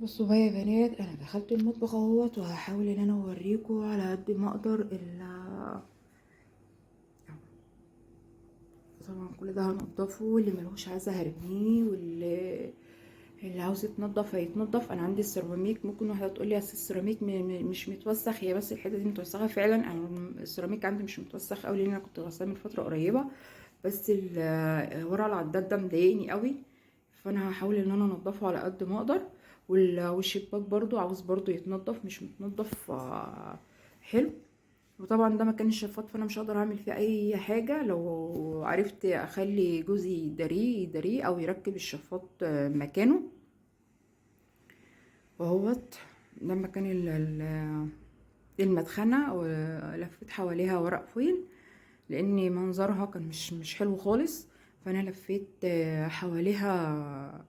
بصوا بقى يا بنات، انا دخلت المطبخ اهوت، وهحاول ان انا اوريكم على قد ما اقدر. طبعا كل ده هنضفه، واللي ملهوش عايزه هرميه، واللي عاوز يتنضف هيتنضف. انا عندي السيراميك، ممكن واحدة تقول لي اصل السيراميك مش متوسخ، هي بس الحتة دي متوسخه فعلا. انا السيراميك عندي مش متوسخ قوي لان انا كنت غسلاه من فترة قريبه، بس ورا العداد ده مضايقني قوي، فانا هحاول ان انا انضفه على قد ما اقدر. والشباك برضو عاوز برضو يتنضف، مش متنضف. حلو. وطبعا ده مكان الشفاط، فانا مش هقدر اعمل فيه اي حاجة. لو عرفت اخلي جوزي يداريه او يركب الشفاط مكانه. وهوت ده مكان المدخنه، ولفيت حواليها ورق فويل لان منظرها كان مش حلو خالص، فانا لفيت حواليها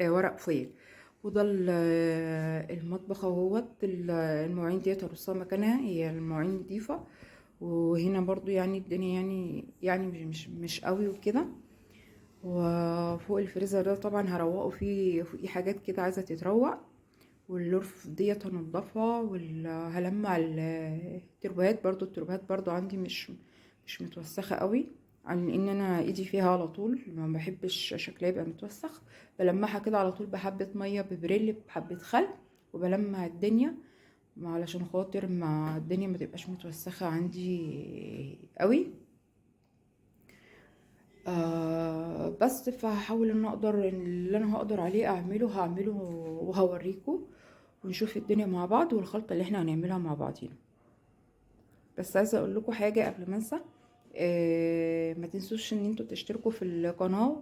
ورق فويل. وده المطبخ اهوت. المواعين ديت هرصها مكانها، هي المواعين نضيفه. وهنا برضو الدنيا مش قوي وكده. وفوق الفريزر ده طبعا هروقه، فيه حاجات كده عايزه تتروق. واللرف ديت هنضفها، وهلمع التربوهات برضو. التربوهات برضو عندي مش متوسخه قوي، عن ان انا ايدي فيها على طول، ما بحبش شكلها يبقى متوسخ. بلمعها كده على طول بحبه مية ببريل بحبه خل، وبلمع الدنيا علشان خاطر ما الدنيا ما تبقاش متوسخه عندي قوي. بس فهحاول ان اقدر اللي انا هقدر عليه اعمله هعمله وهوريكم، ونشوف الدنيا مع بعض والخلطه اللي احنا هنعملها مع بعضينا. بس عايزه اقول لكم حاجة قبل ما انسى، ما تنسوش ان انتوا تشتركوا في القناة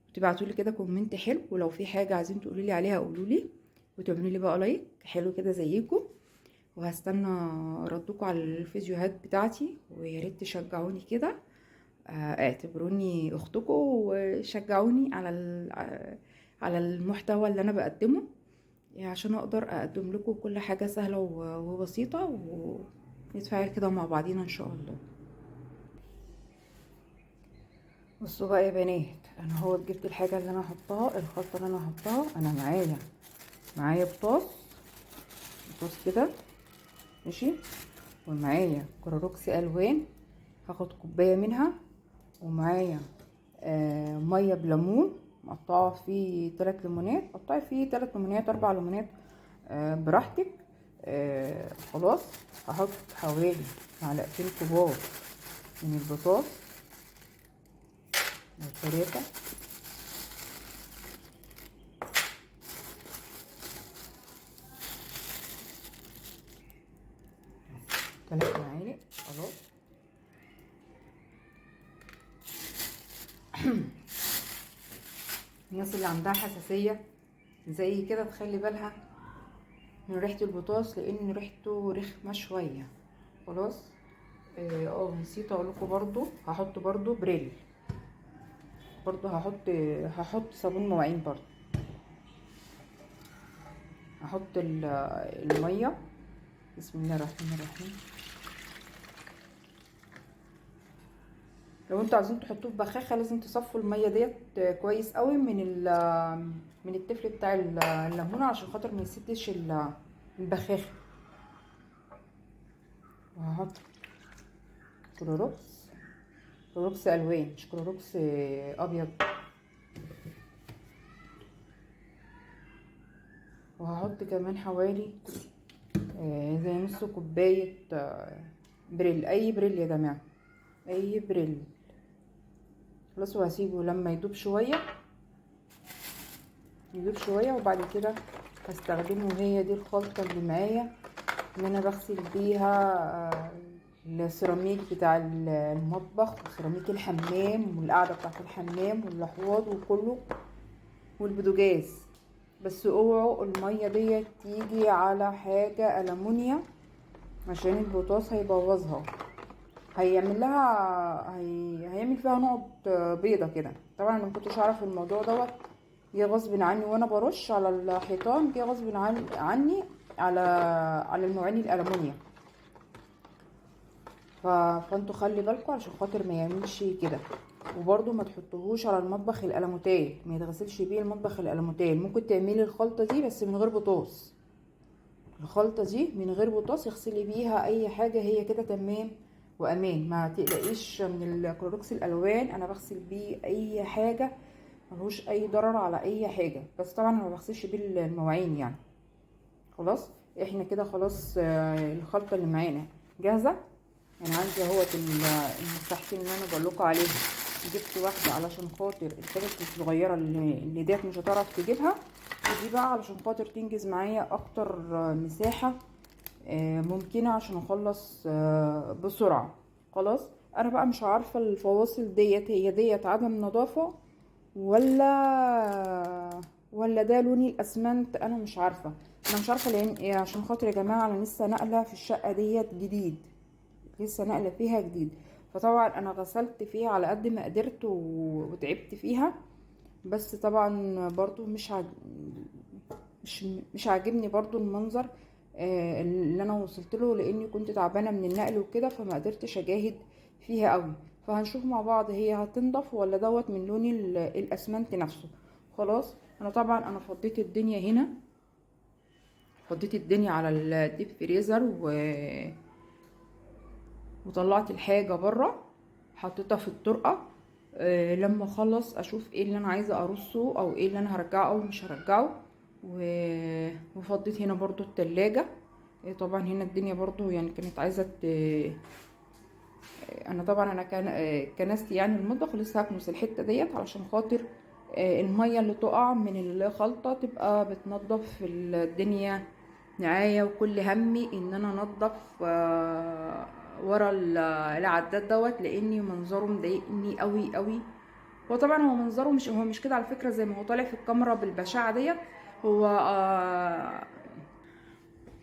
وتبعتوا لي كده comment حلو، ولو في حاجة عايزين تقولوا لي عليها قولوا لي، وتعملوا لي بقى like حلو كده زيكم. وهستنى ردكم على الفيديوهات بتاعتي، ويا ريت تشجعوني كده، اعتبروني اختكم وشجعوني على المحتوى اللي انا بقدمه، عشان اقدر اقدم لكم كل حاجة سهلة وبسيطة، ونتفاعل كده مع بعضينا ان شاء الله. بصوا بقى يا بنات، انا هو جبت الحاجة اللي انا هحطها، الخلطة اللي انا هحطها. انا معايا بطاطس كده ماشي، ومعايا كلوروكس الوان هاخد كوباية منها، ومعايا مية بليمون مقطعه فيه 3 ليمونات، قطعي فيه 3 ليمونات 4 ليمونات، براحتك. خلاص هحط حوالي معلقتين كبار من البطاطس او 3، 3 معالق. خلاص الناس اللي عندها حساسية زي كده تخلي بالها من ريحة البطاطس، لان ريحته رخمة شوية. خلاص. نسيت اقول لكم برضو هحط برضو بريل، برضو هحط صابون مواعين، برضو هحط المية. بسم الله الرحمن الرحيم. لو انتوا عايزين تحطوه في بخاخه لازم تصفوا المية ديت كويس قوي من التفل بتاع الليمونه عشان خاطر ما يسدش البخاخه. وهحط كلوروكس، كلوروكس الوان مش كلوروكس ابيض. وهحط كمان حوالي زي نص كوباية بريل، اي بريل يا جماعة، اي بريل. خلاص. وهسيبه لما يدوب شوية، يدوب شوية، وبعد كده هستخدمه. وهي دي الخلطة اللي معايا ان انا بغسل بيها السيراميك بتاع المطبخ وسيراميك الحمام والقعده بتاعت الحمام والاحواض وكله والبوتاجاز. بس اوعوا المية ديت تيجي على حاجة ألمونيا عشان البوتاص هيبوظها، هيعمل فيها نقط بيضة كده. طبعا انا ما كنتش اعرف الموضوع دوت، جه غصب عني وانا برش على الحيطان، جه غصب عني على المواعين الألمونيا. فانتوا خلي بالكم عشان خاطر ما يعملش كده. وبرده ما تحطوهوش على المطبخ الالموتال، ما يتغسلش بيه المطبخ الالموتال. ممكن تعملي الخلطة دي بس من غير بطاس، الخلطة دي من غير بطاس اغسلي بيها اي حاجة، هي كده تمام وامان، ما تقلقيش من الكلوروكس الالوان. انا بغسل بيه اي حاجة، ملهوش اي ضرر على اي حاجة، بس طبعا ما بغسلش بيه المواعين يعني. خلاص احنا كده خلاص، الخلطة اللي معانا جاهزة. انا عندي اهوت المساحتين اللي انا بقول لكم عليهم، جبت واحدة علشان خاطر الحاجات الصغيرة اللي ديت مش هتعرف تجيبها، ودي بقى علشان خاطر تنجز معايا اكتر مساحة ممكنة عشان اخلص بسرعة. خلاص انا بقى مش عارفه الفواصل ديت هي ديت عدم نظافة ولا ده لون الاسمنت، انا مش عارفه، انا مش عارفه لان إيه، عشان خاطر يا جماعة انا لسه ناقله في الشقة ديت جديد، لسه ناقله فيها جديد، فطبعا انا غسلت فيها على قد ما قدرت وتعبت فيها، بس طبعا برضو مش عاجبني برضو المنظر اللي انا وصلت له، لاني كنت تعبانة من النقل وكده، فما قدرتش اجاهد فيها قوي. فهنشوف مع بعض هي هتنضف ولا دوت من لون الاسمنت نفسه. خلاص انا طبعا فضيت الدنيا هنا، فضيت الدنيا على ال deep freezer وطلعت الحاجة بره، حطيتها في الطرقه. لما اخلص اشوف ايه اللي انا عايزه ارصه او ايه اللي انا هرجعه او مش هرجعه. وفضيت هنا برضو التلاجة. طبعا هنا الدنيا برضو يعني كانت عايزه انا طبعا انا كنست يعني المطبخ، ولسه هكنس الحتة ديت علشان خاطر المية اللي تقع من الخلطة تبقى بتنضف الدنيا معايا. وكل همي ان انا انضف ورا العداد دوت، لاني منظره مضايقني قوي قوي. هو طبعا هو منظره مش، هو مش كده على فكرة زي ما هو طالع في الكاميرا بالبشاعه ديت. هو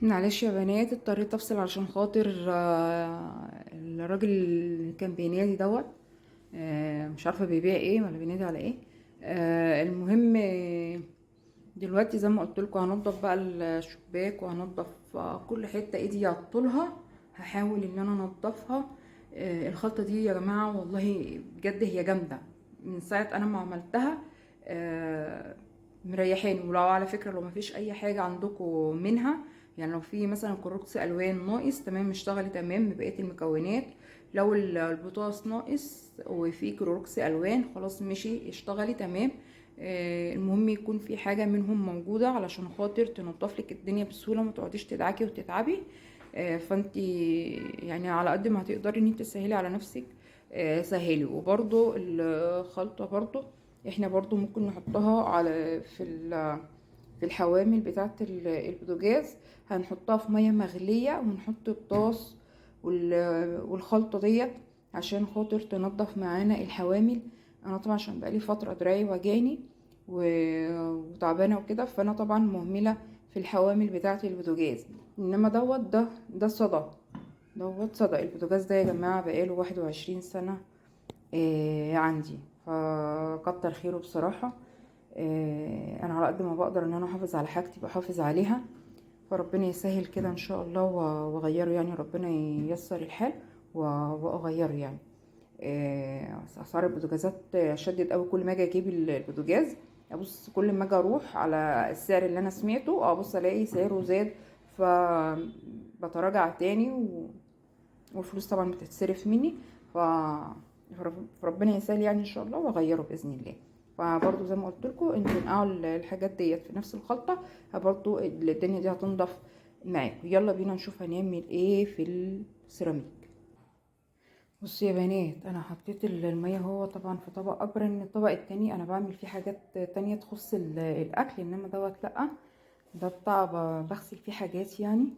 معلش يا بنات اضطريت افصل عشان خاطر الراجل اللي كان بينادي دوت، مش عارفه بيبيع ايه ولا بينادي على ايه. المهم دلوقتي زي ما قلت لكم هنضف بقى الشباك، وهنضف كل حتة ايدي عطولها، هحاول ان انا انضفها. الخلطة دي يا جماعة والله بجد هي جامدة، من ساعة انا ما عملتها مريحاني. ولو على فكرة لو مفيش اي حاجة عندكم منها، يعني لو في مثلا كلوروكس الوان ناقص تمام اشتغلي تمام ببقية المكونات، لو البطاطس ناقص وفي كلوروكس الوان خلاص ماشي اشتغلي تمام. المهم يكون في حاجة منهم موجودة علشان خاطر تنضف لك الدنيا بسهولة، ما تقعديش تدعكي وتتعبي. فانت يعني على قد ما هتقدري ان انت تسهلي على نفسك، سهلي. وبرده الخلطة برده احنا برده ممكن نحطها على في الحوامل بتاعه البوتاجاز، هنحطها في مية مغليه ونحط الطاس والخلطه ديت عشان خاطر تنضف معانا الحوامل. انا طبعا عشان بقالي فترة دراعي وجاني وتعبانه وكده، فانا طبعا مهملة في الحوامل بتاعه البوتاجاز. انما دوت ده صدى، دوت صدى البوتاجاز ده يا جماعة بقاله 21 سنة عندي، فكتر خيره بصراحة. انا على قد ما بقدر ان انا احافظ على حاجتي بحافظ عليها، فربنا يسهل كده ان شاء الله واغيره، يعني ربنا ييسر الحال واغيره يعني. اسعار البوتاجازات شدت قوي، كل ما اجي اجيب البوتاجاز ابص، كل ما اجي اروح على السعر اللي انا سمعته ابص الاقي سعره زاد، فبتراجع تاني والفلوس طبعا بتتصرف مني، فربنا يسهل يعني ان شاء الله واغيره باذن الله. فبرضو زي ما قلت لكم انتوا انقعوا الحاجات ديت في نفس الخلطة، برضو الدنيا دي هتنضف معاكم. يلا بينا نشوف هنعمل ايه في السيراميك. بصوا يا بنات، انا حطيت المية هو طبعا في طبق اكبر من الطبق التاني، انا بعمل فيه حاجات تانية تخص الاكل، انما دوت لا، ده بتاع بغسل فيه حاجات يعني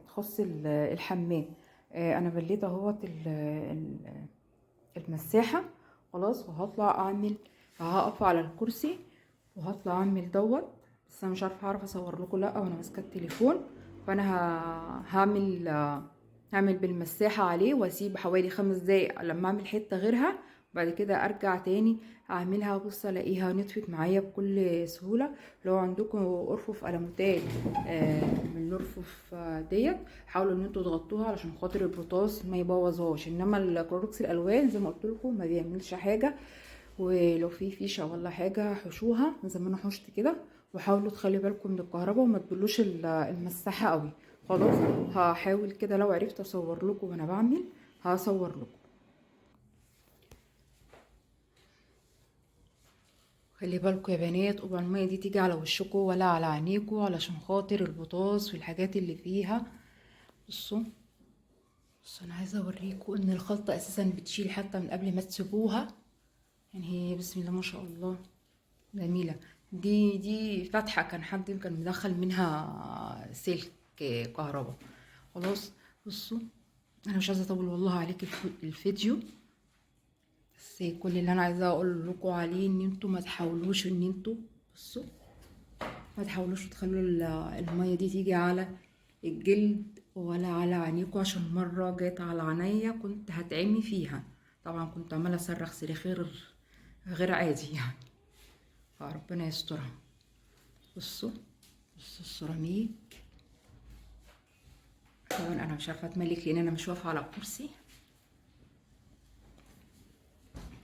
تخص الحمام. انا بليت اهوت المساحة خلاص، وهطلع اعمل، هقف على الكرسي وهطلع اعمل دوت، بس انا مش عارفه هعرف اصور لكم لا وانا ماسكه التليفون. فانا هعمل بالمساحه عليه واسيب حوالي 5 دقايق لما اعمل حتة غيرها، بعد كده ارجع تاني اعملها، بص الاقيها نطفت معايا بكل سهولة. لو عندكم ارفف ألموتال من الارفف ديت، حاولوا ان انتوا تغطوها علشان خاطر البوتاص ما يبوظهاش. انما الكلوركس الالوان زي ما قلت لكم ما بيعملش حاجة، ولو في فيشه ولا حاجة حشوها زي ما انا حشت كده، وحاولوا تخلي بالكم من الكهرباء وما تبلوش المساحة قوي. خلاص هحاول كده لو عرفت اصور لكم وانا بعمل هصور لكم. خلي بالكم يا بنات، اوعوا المية دي تيجي على وشكم ولا على عينيكم علشان خاطر البطاطس والحاجات اللي فيها. بصوا بصوا انا عايزه اوريكم ان الخلطة اساسا بتشيل حتى من قبل ما تسيبوها، يعني هي بسم الله ما شاء الله جميلة. دي فتحه كان حد كان مدخل منها سلك كهرباء. خلاص بصوا انا مش عايزه اطول والله عليك الفيديو، بس كل اللي انا عايزه اقول لكم عليه ان انتوا ما تحاولوش ان انتوا بصوا ما تحاولوش تخلوا المية دي تيجي على الجلد ولا على عينيكم، عشان مرة جت على عينيا كنت هتعمي فيها، طبعا كنت عماله اصرخ صريخ غير عادي يعني، فربنا يسترها. بصوا بصوا السيراميك، طبعا انا مش عارفه اتملك لان انا مش واقفة على الكرسي.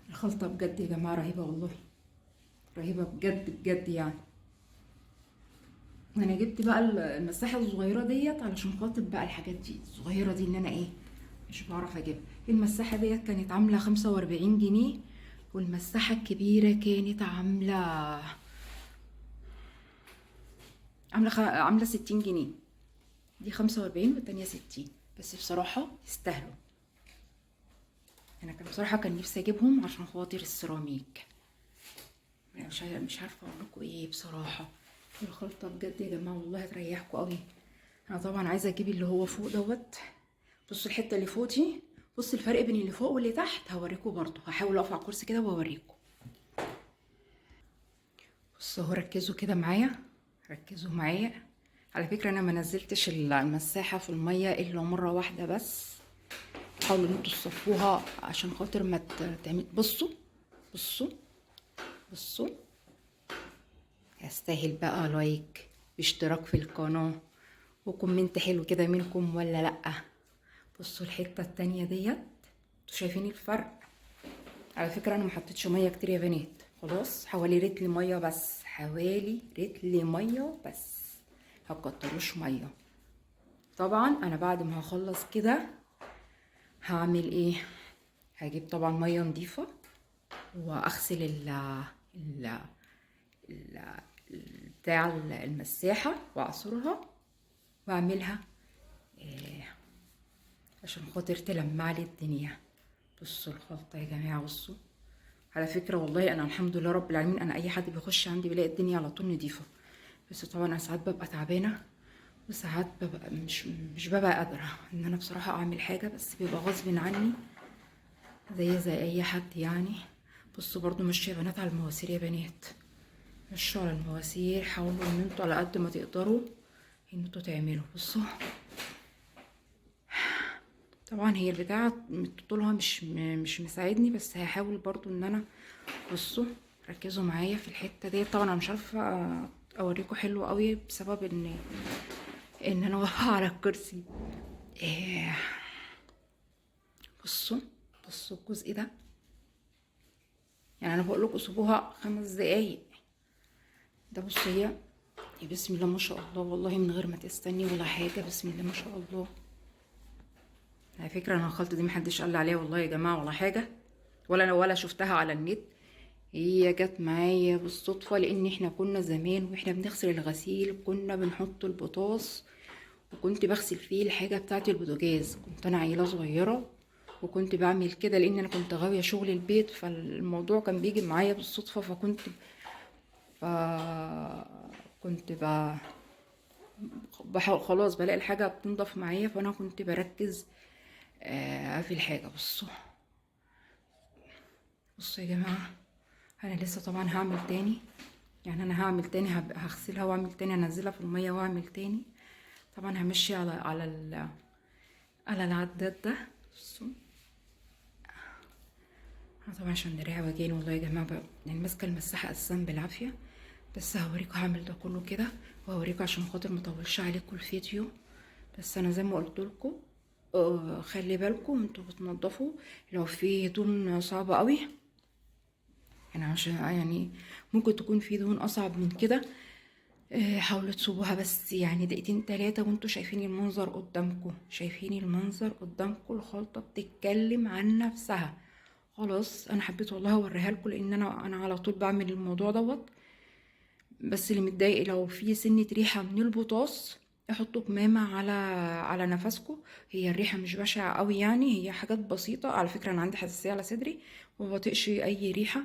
الخلطة بجد يا جماعة رهيبة والله، رهيبة بجد بجد يعني. انا جبت بقى المساحة الصغيرة ديت علشان خاطر بقى الحاجات دي الصغيرة دي اللي انا ايه مش بعرف اجيبها. المساحة ديت كانت عامله 45 جنيه، والمساحة الكبيرة كانت عامله 60 جنيه. دي 45 والتانية 60، بس بصراحة يستاهلوا. انا كان بصراحة كان نفسي اجيبهم عشان خاطر السيراميك. مش عارفه اقول لكم ايه بصراحة. الخلطة بجد يا جماعة والله هتريحكم قوي. انا طبعا عايزه اجيب اللي هو فوق دوت. بصوا الحتة اللي فوق دي، بصوا الفرق بين اللي فوق واللي تحت هوريكم برضو. هحاول اقف على الكرسي كده واوريكم. بصوا اهو، ركزوا كده معايا، ركزوا معايا. على فكرة انا ما نزلتش المساحة في المية الا مرة واحدة بس. حاولوا ان انتوا تصفوها عشان خاطر ما تعمل. بصوا بصوا بصوا، يستاهل بقى like واشتراك في القناة و comment حلو كده منكم ولا لأ؟ بصوا الحتة التانية ديت، انتوا شايفين الفرق؟ على فكرة انا ما حطيتش مية كتير يا بنات، خلاص حوالي رتل مية بس، حوالي رتل مية بس، هتكتروش مية. طبعا انا بعد ما هخلص كده هعمل ايه؟ هجيب طبعا مية نظيفة واغسل ال ال ال بتاع المساحة واعصرها واعملها إيه عشان خاطر تلمع لي الدنيا. بصوا الخلطة يا جماعة، بصوا على فكرة والله انا الحمد لله رب العالمين، انا اي حد بيخش عندي بيلاقي الدنيا على طول نظيفة، بس طبعا انا ساعات ببقى تعبانة وساعات ببقى مش ببقى قادرة ان انا بصراحة اعمل حاجة، بس بيبقى غصب عني زي اي حد يعني. بصوا برضو مشوا يا بنات على المواسير يا بنات، مشوا على المواسير، حاولوا ان انتوا على قد ما تقدروا ان انتوا تعملوا. بصوا طبعا هي البتاعه طولها مش مساعدني، بس هحاول برضو ان انا بصوا ركزوا معايا في الحتة دي. طبعا انا مش عارفه اوريكم حلو قوي بسبب ان انا واقفة على الكرسي. إيه. بصوا بصوا الجزء ده، يعني انا بقول لكم سيبوها 5 دقايق ده. بصوا هي بسم الله ما شاء الله، والله من غير ما تستني ولا حاجة، بسم الله ما شاء الله. على فكرة انا الخلطة دي محدش قال لي عليها والله يا جماعة ولا حاجة، ولا انا ولا شفتها على النت، هي جت معايا بالصدفة، لان احنا كنا زمان واحنا بنغسل الغسيل كنا بنحط البطاص، وكنت بغسل فيه الحاجة بتاعت البوتاجاز. كنت انا عيله صغيرة وكنت بعمل كده لان انا كنت غاويه شغل البيت، فالموضوع كان بيجي معايا بالصدفة، فكنت كنت بحاول خلاص بلاقي الحاجة بتنضف معايا، فانا كنت بركز في الحاجة. بصوا بصوا يا جماعة، انا لسه طبعا هعمل تاني، يعني انا هعمل تاني، هغسلها واعمل تاني، انزلها في المية واعمل تاني. طبعا همشي على على العداد ده. بصوا انا طبعا عشان دراعي وجعني والله يا جماعة بقى، يعني ماسكه المساحة اساسا بالعافية، بس هوريكم هعمل ده كله كده، وهوريكم عشان خاطر ما اطولش عليكم الفيديو. بس انا زي ما قلت لكم خلي بالكم انتوا بتنضفوا لو في دهون صعبة قوي، يعني عشان يعني ممكن تكون في دهون اصعب من كده، حاولوا تسيبوها بس يعني دقيقتين تلاتة وانتوا شايفين المنظر قدامكم، شايفين المنظر قدامكم، الخلطة بتتكلم عن نفسها. خلاص انا حبيت والله اوريها لكم، لان انا على طول بعمل الموضوع دوت. بس اللي متضايق لو في سنة ريحة من البوتاص احطوا كمامة على نفسكم، هي الريحة مش بشعة قوي يعني، هي حاجات بسيطة. على فكرة انا عندي حساسية على صدري وما بطيقش اي ريحة،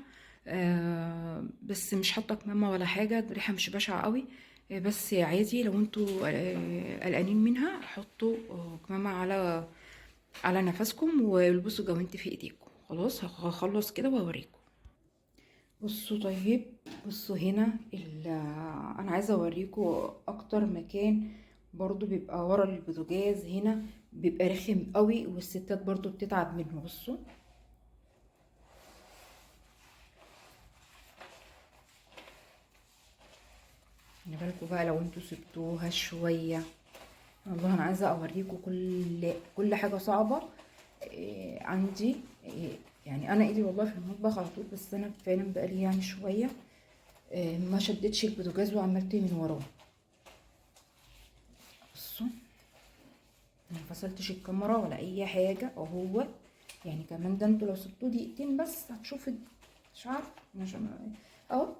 بس مش حاطة كمامة ولا حاجة، الريحة مش بشعة قوي، بس عادي لو انتوا قلقانين منها حطوا كمامة على نفسكم والبسوا جوانتي في ايديكم. خلاص هخلص كده واوريكم. بصوا طيب، بصوا هنا انا عايزه اوريكم اكتر مكان برضو بيبقى ورا البوتاجاز، هنا بيبقى رخم قوي والستات برضو بتتعب منه. بصوا خلي بالكم بقى لو انتوا سبتوها شوية، والله انا عايزه اوريكم كل حاجة صعبة عندي، يعني انا ايدي والله في المطبخ على طول، بس انا فعلا بقالي يعني شوية ما شدتش البوتاجاز وعملت من وراه. بصوا ما فصلتش الكاميرا ولا اي حاجة اهو، يعني كمان ده انتوا لو سبتوه دقيقتين بس هتشوفوا، مش عارفه اهو.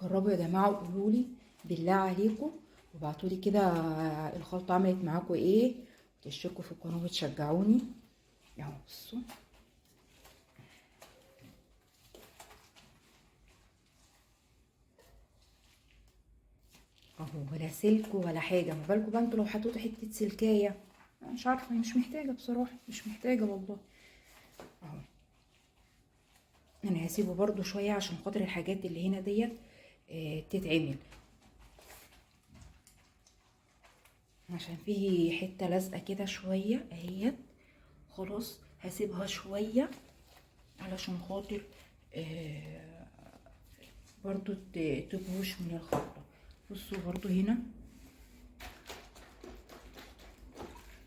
جربوا يا جماعة وقولوا لي بالله عليكم، وابعتوا لي كده الخلطة عملت معاكم ايه، وتشتركوا في القناة وتشجعوني. اهو بصوا اهو، ولا سلك ولا حاجة، ما بالكم بقى انتوا لو حطيتوا حتة سلكايه، مش عارفه، مش محتاجه بصراحة، مش محتاجه والله. اهو انا هسيبه برضو شوية عشان خاطر الحاجات اللي هنا ديت تتعمل، عشان فيه حتة لازقه كده شوية اهيت. خلاص هسيبها شوية علشان خاطر برضو تبوش من الخلطة. بصوا برضو هنا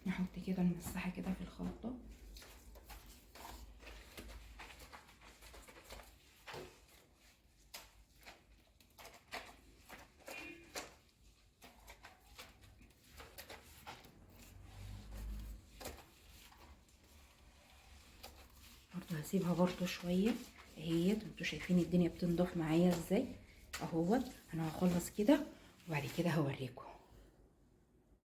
نحط كده المساحة كده في الخلطة. برضو هسيبها برضو شوية اهيت، انتوا شايفين الدنيا بتنضف معايا ازاي اهوت. انا هخلص كده وبعد كده هوريكم.